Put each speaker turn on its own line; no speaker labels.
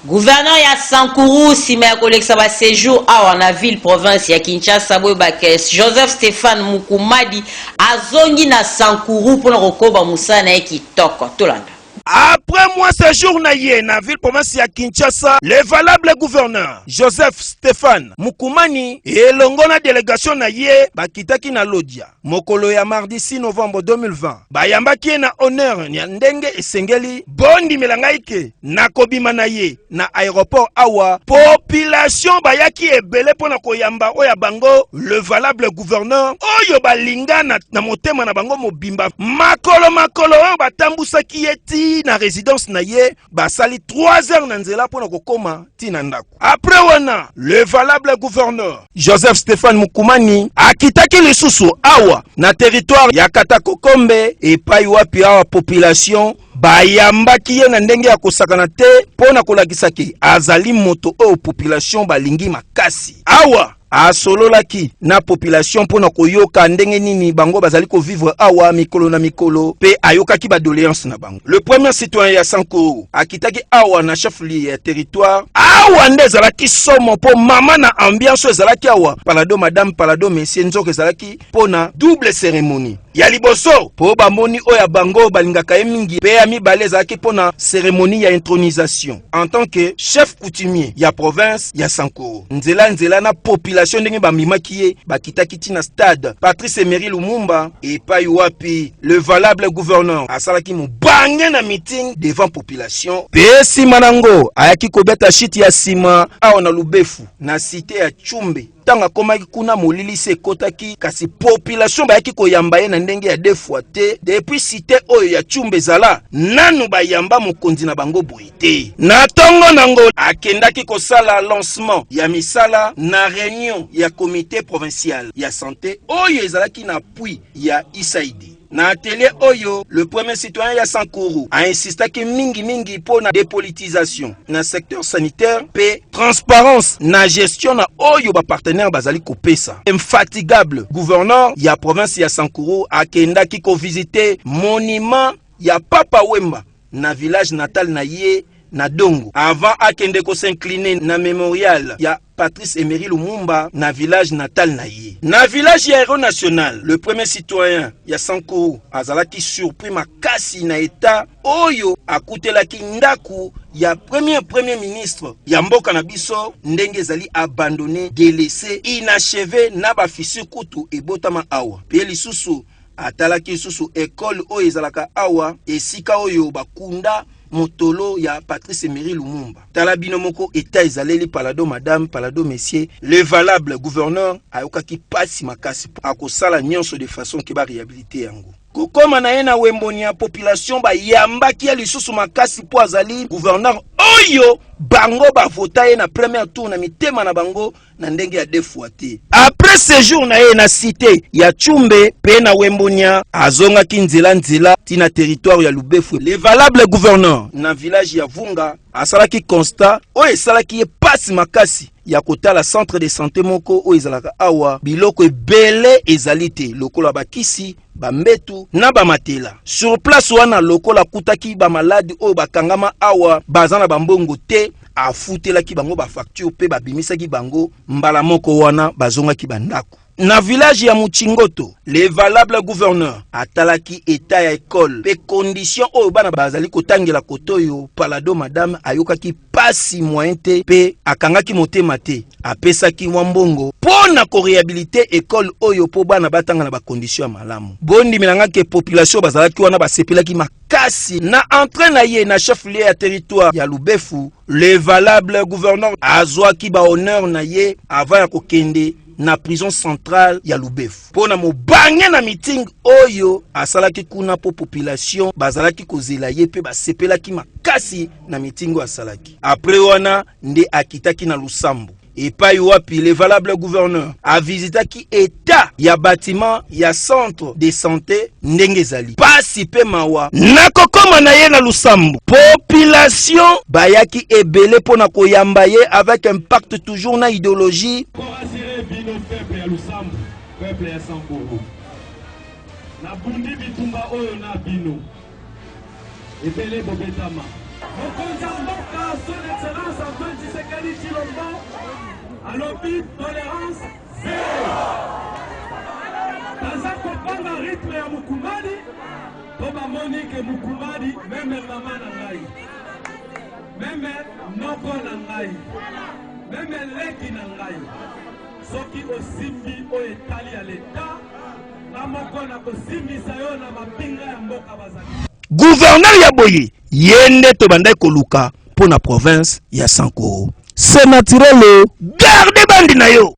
Gouverneur ya Sankuru nsima ya kolekisa ba sejours awa na ville province ya Kinshasa, boyeba ke Joseph Stephane Mukumadi azongi na Sankuru mpona kokoba mosala na ye kitoko. Tolanda.
Après mwa séjour na ye na ville province ya Kinshasa, le valable gouverneur Joseph Stéphane Mukumani elongo na délégation na ye bakitaki na Lodia mokolo ya mardi 6 novembre 2020. Bayambaki ye na honneur ya ndenge esengeli. Bondimela ngai ke nakobima na ye na aéroport awa, population bayaki ebele mpo na koyamba oyo ya bango le valable gouverneur oyo balinga na motema na bango mobimba. Makolo makolo oyo batambusaki ye ti na résidence na ye, basali 3 heures na nzela mpo na kokóma ti na ndako. Après wana, le valable gouverneur Joseph Stéphane Mukumani akitaki lisusu awa na territoire ya Katakokombe, epai wapi awa population bayambaki ye na ndenge ya kosakana te mpo na kolakisa ke azali moto oyo population balingi makasi. Awa asololaki na population mpo na koyoka ndenge nini bango bazali kovivre awa mikolo na mikolo, mpe ayokaki badoléance na bango. Le premier citoyen ya Sankuru akitaki awa na chef lieu ya territoire. Awa nde ezalaki somo, mpo mama na ambiance oyo ezalaki awa, palado madame, palado monsieur, nzoka ezalaki mpo na double cérémonie. Ya liboso mpo bamoni oyo ya bango balingaka ye mingi, mpe ya mibale ezalaki mpo na cérémonie ya intronisation en tant que chef coutumier ya province ya Sankuru. Nzela nzela na population ndenge bamimaki ye, bakitaki ti na stade Patrice Emery Lumumba, epai wapi le valable gouverneur asalaki mobange na meeting devant population. Mpe nsima nango ayaki kobeta shite ya nsima awa na Lubefu, na cité ya Tshumbe. Ntango akomaki kuna, molilisi ekotaki, kasi population bayaki koyamba ye na ndenge ya deux fois te. Depuis cité oyo ya Tshumbe ezala nanu bayamba mokonzi na bango boye te. Na ntongo nango akendaki kosala lancement ya misala na réunion ya comité provincial ya santé oyo ezalaki na appui ya USAID. Na atelier oyo, le premier citoyen ya Sankuru ainsistaki mingimingi mpo na dépolitisation na secteur sanitaire mpe transparence na gestion na oyo bapartenaire bazali kopesa. Infatigable gouverneur ya province ya Sankuru akendaki kovisite monument ya Papa Wemba na village natal na ye na Dongo, avant akende kos'incliner na mémorial ya Patrice Emery Lumumba na village natal na ye. Na village ya Héros National, le premier citoyen ya Sankuru azalaki surpris makasi na état oyo akutelaki ndako ya premier ministre ya mboka na biso, ndenge ezali abandonné, délaissé, inachevé, na bafissure kutu ebotama awa. Mpe lisusu atalaki lisusu école oyo ezalaka awa, esika oyo bakunda motolo ya Patrice Emery Lumumba. Tala bino moko état ezaleli, palado madame, palado monsieur. Le valable gouverneur ayokaki pasi makasi, akosala nyonso de façon ke baréhabilité yango. Kokóma na ye na Wemboni ya population bayambaki ye lisusu makasi, mpo azali gouverneur oyo bango bavota ye na premier tour na mitema na bango na ndenge ya deux fois te. Après séjour na ye na cité ya Tshumbe mpe na Wembonia, azongaki nzela nzela ti na territoire ya Lubefu. Le valable gouverneur na village ya Vunga asalaki constat oyo esalaki ye pasi makasi ya kotala centre de santé moko oyo ezalaka awa, biloko ebele ezali te, lokola bakisi, bambetu na bamatela. Sur place wana, lokola akutaki bamaladi oyo bakangama awa baza na bambongo te, afutelaki bango bafacture mpe babimisaki bango mbala moko wana, bazongaki bandako. Na village ya Muchingoto, le valable gouverneur atalaki état ya école mpe condition oyo bana bazali kotangela kote oyo. Palado madame, ayokaki pasi moyen te mpe akangaki motema te, apesaki mwa mbongo mpo na koréhabiliter école oyo mpo bana batanga na bacondition ya malamu. Bondimela ke population bazalaki wana basepelaki makasi. Na entrée na ye na chef lieu ya territoire ya Lubefu, le valable gouverneur azwaki bahonneur na ye avant ya kokende na prison centrale ya Lubefu mpo na mobange na meeting oyo asalaki kuna, mpo population bazalaki kozela ye mpe basepelaki makasi na meeting oyo asalaki. Après wana nde akitaki na Lusambo, epai wapi le valable gouverneur avisitaki état ya bâtiment ya centre de santé, ndenge ezali pasi mpe mawa. Na kokoma na ye na Lusambo, population bayaki ebele mpo na koyamba ye avec impact toujours na idéologie.
Korassurer bino, peuple ya Lusambo, peuple ya Sankuru, nabundi bitumba oyo na bino ebele bobetama. Mokonzi ya mboka, son excellence. Tshilombo alobi tolerance zero. Baza kobanga rythme ya Mukumadi po bamoni ke Mukumadi meme mama na ngai, meme noko na ngai, meme leki na ngai, soki osimbi oyo etali ya leta, nga moko nakosimbisa yo na mapinga ya mboka bazali.
Gouverneur ya boye ye nde tobandaki koluka mpo na province ya Sankuru. C'est naturel, garde bandi na yo.